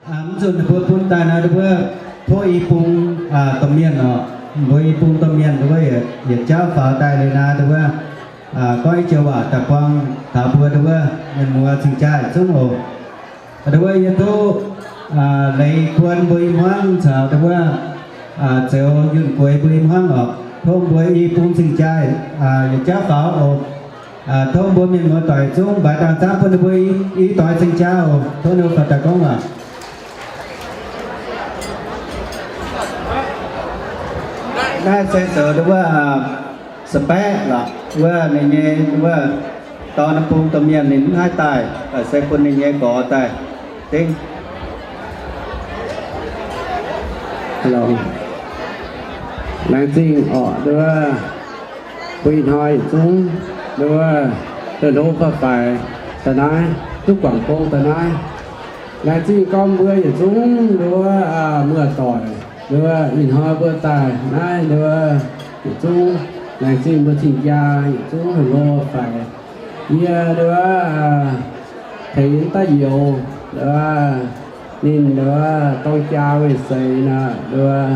Mv nzunc ninh mbuo bun daaih naaiv, ninh mbuo tov i bung domh mienh oc, mbuo i bung domh mienh ninh mbuo yietc jauv faaux daaih liuz naaiv, ninh mbuo gorngv i joux waac daaih buang taux mbuo, ninh mbuo mienh muoz cing-jaa yietc zungv oc. Ninh mbuo yie duqv leiz kuon mbuo i hmuangv caux ninh mbuo zoux yunh gueix mbuo i hmuangv oc. Tov mbuo i bung cing-jaa yietc jauv faaux oc. Tov mbuo mienh muoz doic zungv mbaix dangh zaangv bun ninh mbuo i doix cing-jaa oc. Tov ninh mbuo faaux daaih gorngv waac. Naaiv se zoux wuov, spec lorqc, wuov ninh nyei wuov, dorn bung domh mienh ninh mv haih daaih, se bun ninh nyei gorx daaih dengv. Laengz zingh orqc, wuov, bun ih hnoi yietc zungv, wuov, deic-hlo faix-faix daaih naaiv, duqv guangc gong daaih naaiv. Laengz zingh gorngv mbuo yietc zungv, wuov, muoz-doic, wuov, ih hnoi mbuo daaih naaiv, wuov, yietc zungv laengz zingh mbuo cing-jaa yietc zungv deic-hlo faix. Yie, wuov, tengx da'youz, wuov, ninh, wuov, dorng jaa weih seix nor, wuov,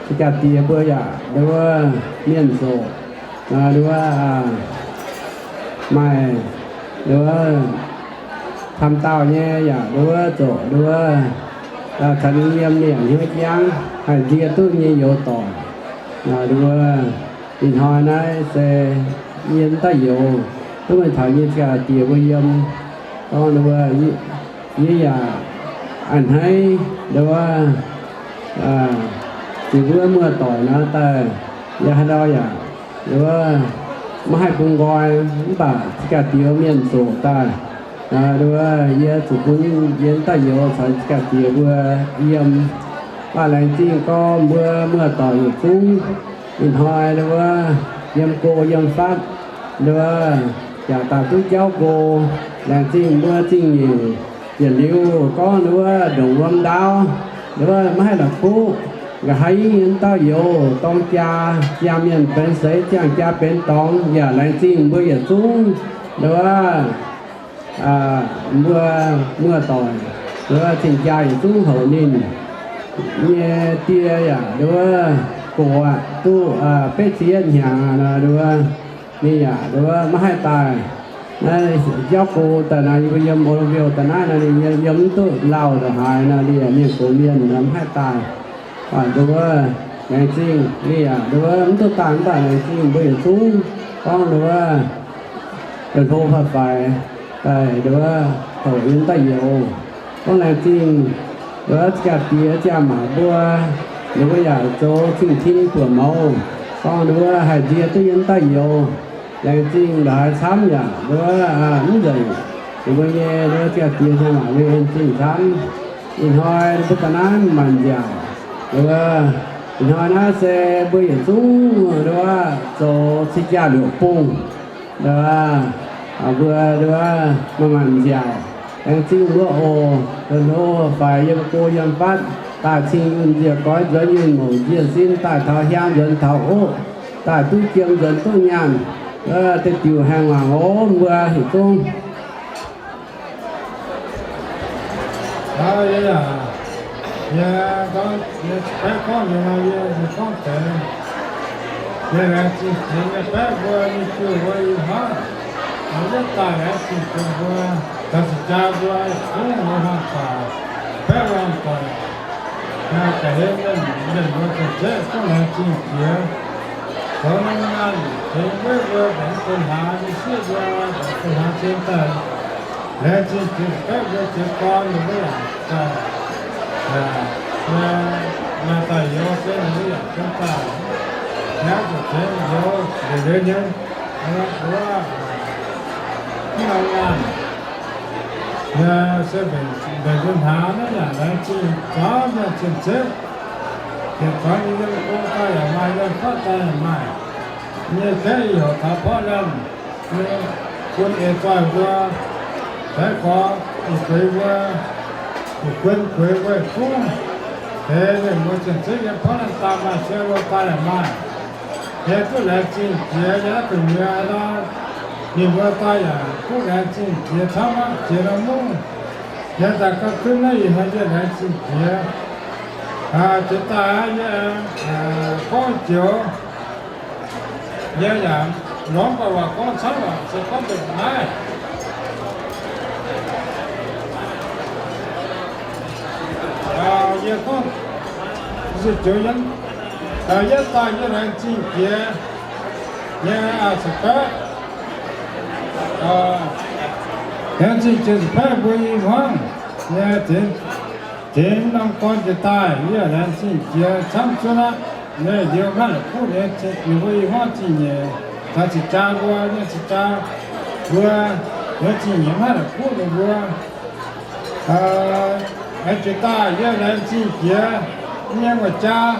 cing-jaa diex mbuo yaac, wuov, mienh zoqc, wuov, maaih, wuov, camv dauh nyei yaac, wuov, zoqc, wuov, caux ninh yiem mienh hnyouv jangv haih ndie duqv nyei youz doic. Wuov, ih hnoi naaiv se yie da'youz duqv mingh taux yie cing-jaa diex mbuo yiem, gorngv, wuov, yie yaac a'hneiv, wuov, zuqc mbuo muoz-doic nor daaih, yie haaix ndau yaac, wuov, maiv haih bun nqoi, mv baac cing-jaa diex mienh zoqc daaih, wuov, yie zuqc bun yie da'youz caux cing-jaa diex mbuo yiem. Mv baac laengz zingh gorngv mbuo muoz-doic yietc zungv ih hnoi, wuov, yiem go yiem fatv, wuov, yaac daaih duqv jauv go. Laengz zingh mbuo zingh nyeic yietc liuz gorngv, wuov, ndongc wuom ndaauv, wuov, maiv haih la'kuqv, nqa'haav yie dauh youz dorng jaa, ziangh mienh benx seix, ziangh jaa benx dorngx, yaac laengz zingh mbuo yietc zungv, wuov, mbuo muoz-doic, wuov, cing-jaa yietc zungv houc ninh nyei die yaac, wuov, gox aqv, duqv betv ziepc yietv hnyangx nor, wuov, ninh yaac, wuov, maiv haih daaih. Naaiv jauv go daaih nor, yie mbuo yiem O Lo Viou daaih naaiv nor, ninh yiem mv duqv lauh ndongc haaix nor, ninh yaac mienh gox mienh nor mv haih daaih. Wuov, laengz zingh ninh yaac, wuov, mv duqv daaih, mv baac laengz zingh mbuo yietc zungv gorngv, wuov, deic-hlo faix-faix daaih, wuov, houc yie da'youz. Gorngv laengz zingh, wuov, cing-jaa diex ziangh maanc mbuo, ninh mbuo yaac zoux cing-tin buoqc mouz, gorngv, wuov, haih ndie duqv yie da'youz. Laengz zingh ndongc haaix camv yaac, wuov, mv nzengc, ninh mbuo nyei, wuov, cing-jaa diex ziangh maanc mbuo en zingh camv. Ih hnoi mbuo daaih naaiv maanc nziaauc, wuov, ih hnoi naaiv se mbuo yietc zungv, wuov, zoux cing-jaa liouc bung, wuov, mbuo, wuov, maanc maanc nziaauc. Laengz zingh mbuo oc, deic-hlo faix yiem go yiem fatv, daaih cing yunh nziec goix nzuonx yunh mouc nziec sin, daaih taux hiaang nzuonx taux oqv, daaih duqv jiem nzuonx duqv nyaanh, wuov, deix diuc haengh waangc oc mbuo yietc zungv. Yie, yie gorngv, yie baeqv gorngv liuz nor, yie, yie gorngv deix, yie laengz zingh jiex nyei baeqv mbuo, nyei jiu mbuo, ih hnoi yietv daaih laengz zingh jiex mbuo, daaih cing-jaa mbuo, zungv mbuo hnangv daaih baeqv wuom doic, da'hlen mienh, mienh mbuo cien-ceqv zungv laengz zingh jiex. Zoux norm naanh tengx weiv mbuo mbenc bun hlaax, nyei sieqv mbuo mbenc bun hlaax cien daaih, laengz zingh jiex baeqv mbuo jiex gorn ninh mbuo yaac daaih, maaih daaih youz se ninh mbuo yaac cien daaih, hnyangx zuqc tengx youz nduqc liuz nyei, wuov, mv nor nyaanh. Yie se mbenc, mbenc bun hlaax naaiv yaac laengz zingh zaux mienh cien-ceqv. Yietc zuangx yie yiem go daaih yaac maaih, yiem fatv daaih yaac maaih. Nyei gaeqv yie heuc taux porv liemh, nyei bun eix zoih mbuo, baeqv gorx, eix gueix mbuo, eix gueix mbuo yietc zungv, deix mienh mbuo cien-ceqv yiem porv liemh daaih maaih, se loz daaih yaac maaih. Yie duqv laengz zingh jiex yie naaiv gu'nyuoz nor, ninh mbuo daaih yaac duqv laengz zingh jiex camv aqv, jiex norm mungv. Yie daaih gauh zunv naaiv ih hnoi yie laengz zingh jiex. Jiex daaih yie gorngv joux, yie yaac lorz gauh waac gorngv camv, se gorngv nzengc naaiv. Yie gorngv se joux yie, yie daaih yie laengz zingh jiex nyei, se gorngv laengz zingh jiex se gorngv mbuo i hmuangv nyei, tengx norm gorn jiex daaih yie laengz zingh jiex camv cuotv aqv. Nyei liuz maiv la'kuqv nyei, ninh mbuo i hmuangv zingh nyeic, caux ziqc jaa mbuo, nyei ziqc jaa mbuo, mbuo zingh nyeic maiv la'kuqv ninh mbuo. Aengx jiex daaih yie laengz zingh jiex nyei wuov jaa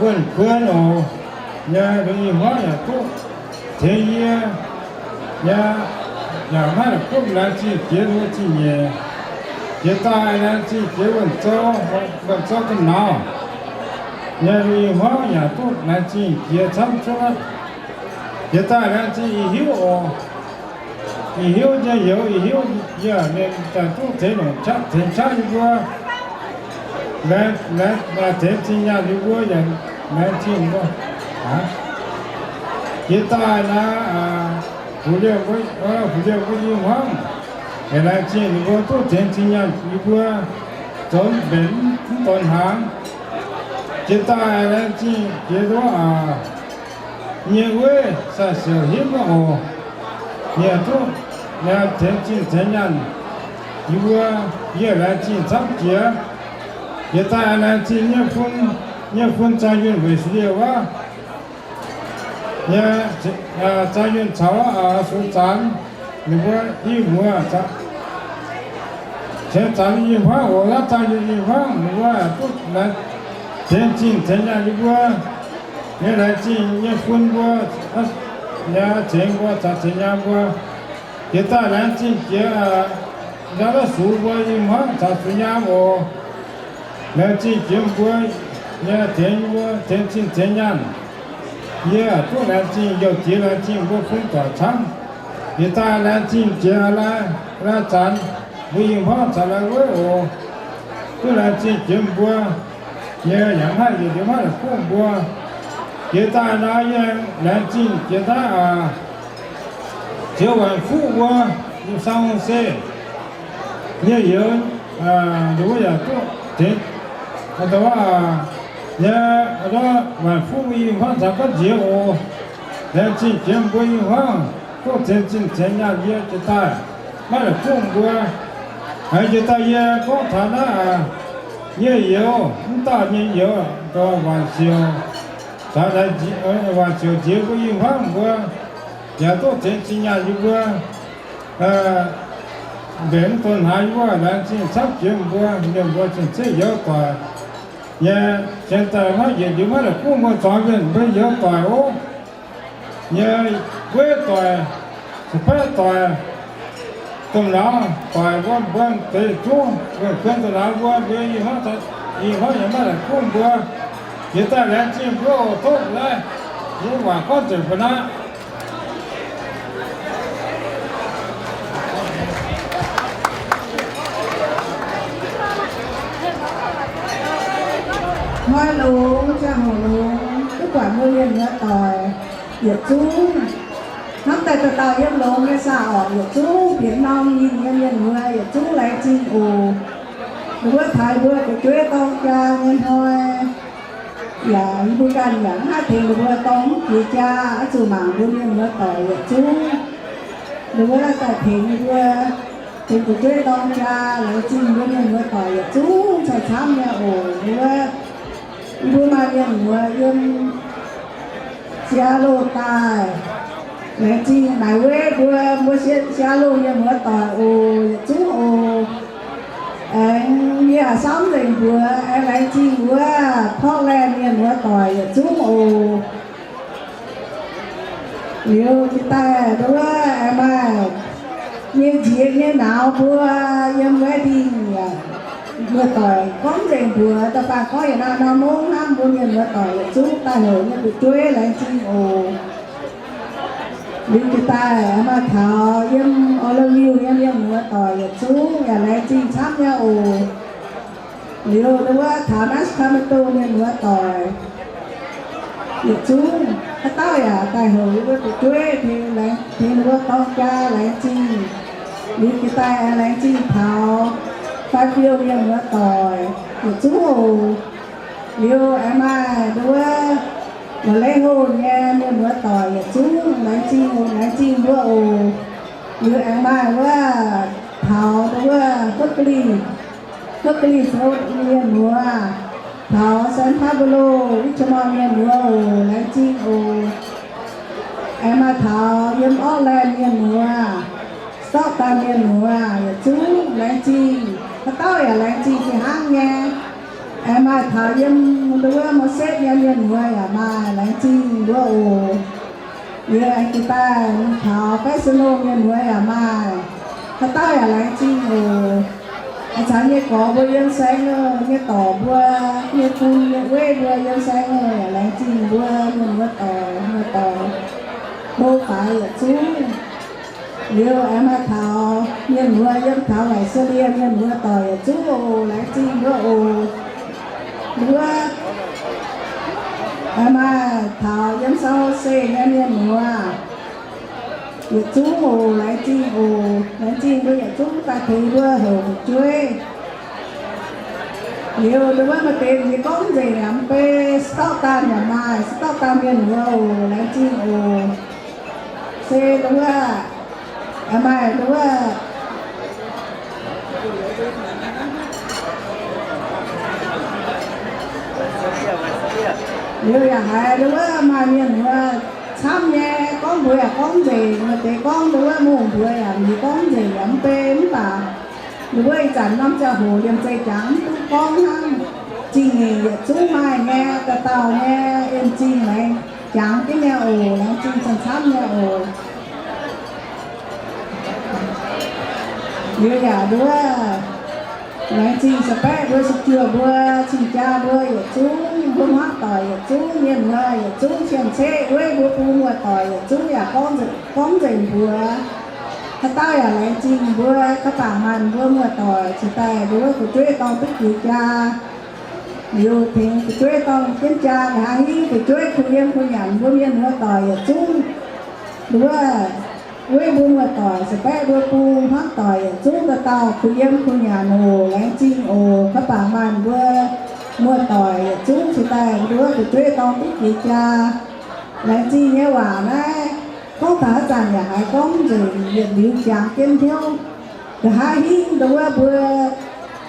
wuonh kuon oc. Nyei i hmuangv yaac duqv tengx yie nyei, yaac maiv la'kuqv laengz zingh jiex ninh mbuo zingh nyeic. Jiex daaih laengz zingh jiex wuonh zouv, wuonh zouv domh nauz. Nyei i hmuangv yaac duqv laengz zingh jiex camv cuotv aqv. Jiex daaih laengz zingh ih hiuv oc. Ih hiuv nyei youz, ih hiuv yie mienh daaih duqv tengx longc qaqv, tengx qaqv yie mbuo, laengz, laengz, tengx zinh nyaanh yie mbuo yaac laengz zingh mbuo. Jiex daaih naaiv, fu'jueiv mbuo, fu'jueiv mbuo i hmuangv yaac laengz zingh ninh mbuo duqv tengx zinh nyaanh yie mbuo zoux mbenc mv donx hnaangx. Jiex daaih laengz zingh jiex nduov nyei wuov sai-siouc hipv oc. Yie duqv tengx zinh tengx nyaanh yie mbuo, yie laengz zingh camv jiex. Jiex daaih laengz zingh nyei fun, nyei fun zaangh yunh weic se liez wuov, nyei zaangh yunh caux sux zanx ninh mbuo i hmuangv, caux zanx i hmuangv oc, zaangh yunh i hmuangv ninh mbuo duqv tengx zinh tengx nyaanh yie mbuo, nyei laengz zingh nyei fun mbuo, nyei cengx mbuo caux cengx nyaam mbuo. Jiex daaih laengz zingh jiex nzaangc la'sux mbuo i hmuangv caux sux nyaam oc. Laengz zingh jiex mbuo nyei tengx mbuo tengx zinh tengx nyaanh. Yie duqv laengz zingh youh jiex laengz zingh mbuo fun doic camv. Jiex daaih laengz zingh jiex lai, lai zanx mbuo i hmuangv caux lai wuov oc. Duqv laengz zingh jiex mbuo nyei yaac maiv yietc liuz maiv la'kuqv mbuo. Jiex daaih naaiv yie laengz zingh jiex naaiv aac, jiex Waanc Fuqv mbuo, San Jose nyei youz, ninh mbuo yaac duqv tengx, nyei, Waanc Fuqv mbuo i hmuangv caux gorngv nziex oc. Laengz zingh jiex mbuo i hmuangv duqv tengx zinh tengx nyaanh yie jiex daaih maiv la'kuqv mbuo. Aengx jiex daaih yie gorngv taux naaiv aac, nyei youz, mv dauh nyei youz, Waanc Siouc, caux Waanc Siouc nziex mbuo i hmuangv mbuo yaac duqv tengx zinh nyaanh yie mbuo, mbenc mv donx hnaangx yie mbuo, laengz zingh camv jiex mbuo, mienh mbuo cien-ceqv youz doic nyei, cien daaih maiv yietc liuz maiv la'kuqv mbuo zuangx mienh mbuo youz doic oc. Nyei gueiv doic, su'baiv doic, domh nauz doic, mbuo, mbuo deix zungv, mbuo kuon domh nauz mbuo, mbuo i hmuangv, i hmuangv yaac maiv la'kuqv mbuo. Jiex daaih laengz zingh mbuo oc. Tov naaiv, yie waac gorngv nzengc mbuo naaiv. Hnoi longx ziangh hoc longx, duqv buatc mbuo mienh muoz doic yietc zungv. Hnamv daaih dauh dauh yiem longx nyei saah orqc, yietc zungv bieqc norm ninh nyei mienh muoz yietc zungv laengz zingh oc. Ninh mbuo taux mbuo fu'jueiv dorng jaa nyei hnoi, yaac yie mbuo ganh yaac mv haih tengx ninh mbuo dorng mv jiex jaa, oix zuqc mangc mbuo mienh muoz doic yietc zungv. Ninh mbuo daaih tengx yie mbuo, tengx fu'jueiv dorng jaa, laengz zingh mbuo mienh muoz doic yietc zungv cai camv nyei oc. Ninh mbuo, yie mbuo maaih mienh muoz yiem Seattle daaih. Laengz zingh naaic wuov mbuo, mbuo Seattle mienh muoz doic oc, yietc zungv oc. Aengx yie samv nzengc mbuox aengx laengz zingh wuov Portland mienh muoz doic yietc zungv oc. Liuz jiex daaih nduov aengx maaih nyei nziex nyei nauz mbuo yiem Redding, muoz doic gorngv nzengc mbuox da'faanh gorngv yietc norm mungv hnangv, mbuo mienh muoz doic yietc zungv daaih heuc nyei fu'jueiv laengz zingh oc. Liuz jiex daaih aengx maaih taux yiem Oroville nyei mienh muoz doic yietc zungv yaac laengz zingh camv nyei oc. Liuz ndau wuov taux Sacramento mienh muoz doic yietc zungv, haaix dauh yaac daaih houc yie mbuo fu'jueiv tengx, tengx ninh mbuo dorng jaa laengz zingh. Liuz jiex daaih aengx laengz zingh taux Fairfield mienh muoz doic yietc zungv oc. Liuz aengx maaih ndau wuov Vallejo nyei mienh muoz doic yietc zungv laengz zingh oc, laengz zingh mbuo oc. Liuz aengx maaih wuov taux ndau wuov Berkeley, Berkeley State mienh muoz, taux San Pablo, Richmond mienh muoz oc, laengz zingh oc. Aengx maaih taux yiem Oakland mienh muoz, Stockton mienh muoz yietc zungv laengz zingh, haaix dauh yaac laengz zingh fih hnangv nyei. Aengx maaih taux yiem ndau wuov Merced nyei mienh muoz yaac maaih, laengz zingh mbuo oc. Liuz aengx jiex daaih taux Fresno mienh muoz yaac maaih, haaix dauh yaac laengz zingh oc. Ih zanc nyei gorx mbuo yiem saeng nyei dorc mbuo, nyei bun nyei weiv mbuo yiem saeng yaac laengz zingh mbuo mienh muoz doic, muoz doic, hlo faix yietc zungv. Liuz aengx maaih taux mienh muoz yiem taux Visalia mienh muoz doic yietc zungv oc, laengz zingh mbuo oc. Mbuo aengx maaih taux yiem San Jose nyei mienh muoz yietc zungv oc, laengz zingh oc, laengz zingh mbuo yietc zungv daaih tengx mbuo houc fu'jueiv. Liuz ndau wuov maaih deix nziex gorngv nzengc yaac mv bei, Stockton yaac maaih, Stockton mienh muoz oc, laengz zingh oc. Se ndau wuov, maaih ndau wuov, liuz yaac haiz ndau wuov maaih mienh muoz camv nyei, gorngv mbuox yaac gorngv nzengc, maaih deix gorngv ndau wuov mungh mbuox yaac mv gorngv nzengc yaac mv bei, mv baac ndau wuov ih zanc norm ziangh hoc liemh zeih jangx mv duqv gorngv hnangv. Zingh nyeic yietc zungv maaih nyei, dauh dauh nyei, en zingh laengz jangx jienv nyei oc, laengz zingh camv-camv nyei oc. Liuz yaac ndau wuov laengz zingh sa'baeqv mbuo, se juoh mbuo, cing-jaa mbuo yietc zungv, mbuo hmuangv doic yietc zungv, mienh muoz yietc zungv, cien-ceqv weiv mbuo bun muoz-doic yietc zungv yaac gorngv nzengc, gorngv nzengc mbuox. Haaix dauh yaac laengz zingh mbuo, ga'bangc maanh mbuo muoz-doic cingx daaih ndau wuov fu'jueiv dorng duqv jiex jaa. Liuz tengx fu'jueiv dorng jienv jaa, nqa'haav hingv fu'jueiv kuh yiem kuh nyanc, mbuo mienh muoz-doic yietc zungv, ndau wuov weiv mbuo muoz-doic, sa'baeqv mbuo bun hmuangv doic yietc zungv, dauh dauh kuh yiem kuh nyanc oc, laengz zingh oc. Ga'bangc maanh mbuo muoz-doic yietc zungv cingx daaih ndau wuov fu'jueiv dorng duqv jiex jaa. Laengz zingh nyei waac naaiv gorngv taux haaix zanc yaac haiz gorngv nzengc, yietc liuz jangx jienv hnyouv. Nqa'haav hingv ndau wuov mbuo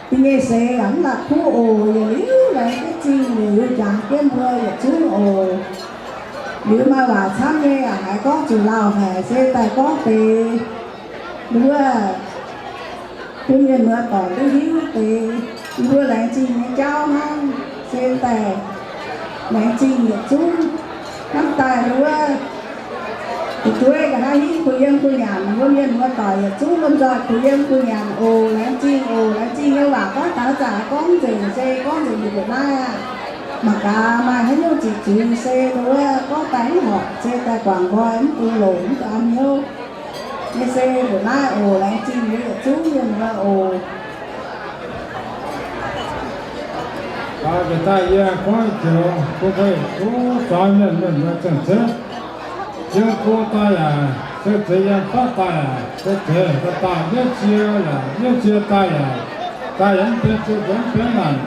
da'nyeic seix yaac mv la'kuqv oc, yietc liuz laengz jienv zingh, yietc liuz jangx jienv mbuo yietc zungv oc. Liuz maaih waac camv nyei yaac haiz gorngv zuqc lauh haic, se daaih gorngv deix ndau wuov bun mienh muoz-doic duqv hiuv deix mbuo laengz zingh nyei jauv hnangv, se daaih laengz zingh yietc zungv. Hnamv daaih ndau wuov fu'jueiv nqa'haav hingv kuh yiem kuh nyanc, mbuo mienh muoz-doic yietc zungv lomh nzoih kuh yiem kuh nyanc oc. Laengz zingh oc. Laengz zingh nyei waac gorngv taux zanc gorngv nzengc, se gorngv nzengc njiec mbuo naaiv aqv. Mangc gaax maaih haaix nyungc ziqc zuiz se ndau wuov gorngv daaih mv horpc, se daaih guangc nqoi mv duqv longc, mv duqv an hnyouv. Nyei se mbuo naaiv oc. Laengz zingh mbuo yietc zungv mienh muoz oc. Aa, njiec daaih yie gorngv joux bun mbuo yietc zungv zuangx mienh mienh muoz zanc-zanc, yiem go daaih yaac se zeiz, yiem fatv daaih yaac se zeiz, dauh dauh mienv cie yaac mienv cie daaih yaac, daaih yaac mv benx cie, mv benx naanc.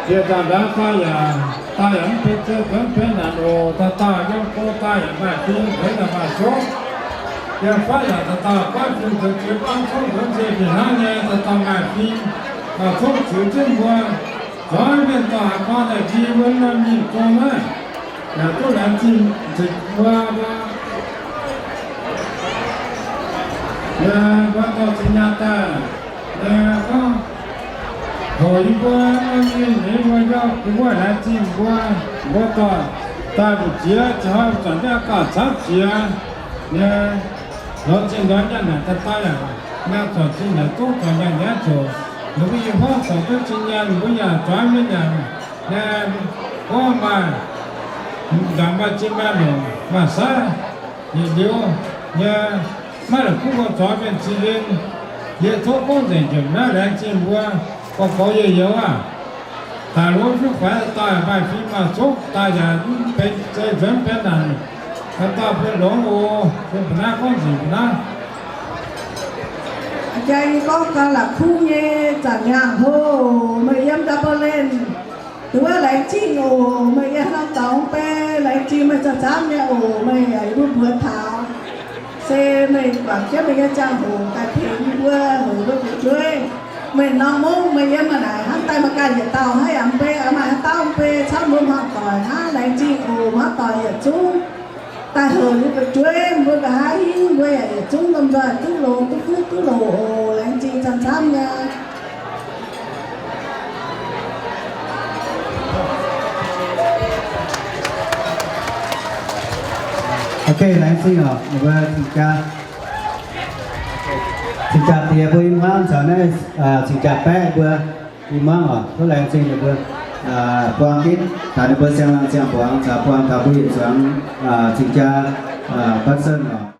Bieqc zaangc ndaauv daaih yaac, daaih yaac mv benx cie, mv benx naanc oc. Dauh dauh yiem go daaih yaac maaih fing, benx yaac maaih coqv. Yiem fatv yaac dauh dauh goiv fing zoux ziex buangv coqv nzuonx nzengc fih hnangv nyei, dauh dauh maaih fing, maaih coqv ziux jienv mbuo. Zuangx mienh dauh haaix gorngv daaih njie mbuo norm mienh gong naaiv, yaac duqv laengz zingh nzengc mbuo, mbuo, yaac mbuo dorh cing nyaanh daaih, yaac gorngv hoc yie mbuo norm mienh nyei mbuo yaac, yie mbuo laengz zingh mbuo, mbuo dorh daaih mbu'ziex ziangh hnoi zanc jienv gauh camv jiex nyei. Lorz zingh lorz nyaanh naaic daaih daaih yaac, naaiv zorc zingh naaic zungv zorc nyaanh nyaanh ziouc, ninh mbuo i hmuangv zorc duqv zingh nyaanh, ninh mbuo yaac zuangx mienh yaac, naaiv gorngv maaih, yaac maaih zinh maaih longc maaih saiv. Yietc liuz nyei, maiv la'kuqv gorngv zorx mienh zinh nzinh, yie tov gorngv nzengc jiex naaiv, laengz zingh mbuo gorx gorx youz youz aac. Daaih lov fiuv faix daaih maaih fim maaih zopv daaih yaac mv benx zei nzuonx benx naanc, gaax dauh benx longx oc. Benx mbu'naaiv gorngv nzengc mbu'naaiv. Jaa, yie gorngv gau la'kuqv nyei zanc hnyangx hlo, meih yiem Double Lane, duqv wuov laengz zingh oc. Meih yiem haaix norm dorngx mv bei, laengz zingh meih camv-camv nyei oc. Meih yaac mbuo mbuox taux, se meih guangc jienv meih nyei ziangh hoc daaih tengx mbuo, heuc mbuo fu'jueiv. Meih norm mungv, meih yiem maaih naaic hnangv daaih maaih ganh yietc dauh hnangv, yaac mv bei maaih haaix dauh mv bei camv, mbuo hmuangv doic hnangv. Laengz zingh oc, hmuangv doic yietc zungv. Daaih heuc liuz fu'jueiv, mbuo nqa'haav hingv mbuo yaac yietc zungv lomh nzoih duqv longx duqv kuv duqv loc oc. Laengz zingh camv-camv nyei. Ok, laengz zingh oc, ninh mbuo cing-jaa, cing-jaa diex mbuo i hmuangv caux naaiv cing-jaa baeqv mbuo i hmuangv oc. Tov laengz zingh ninh mbuo buang ginv taux ninh mbuo siang-laangc ziangh-mbuangz caux buang taux mbuo yietc zuangx cing-jaa batv sen oc.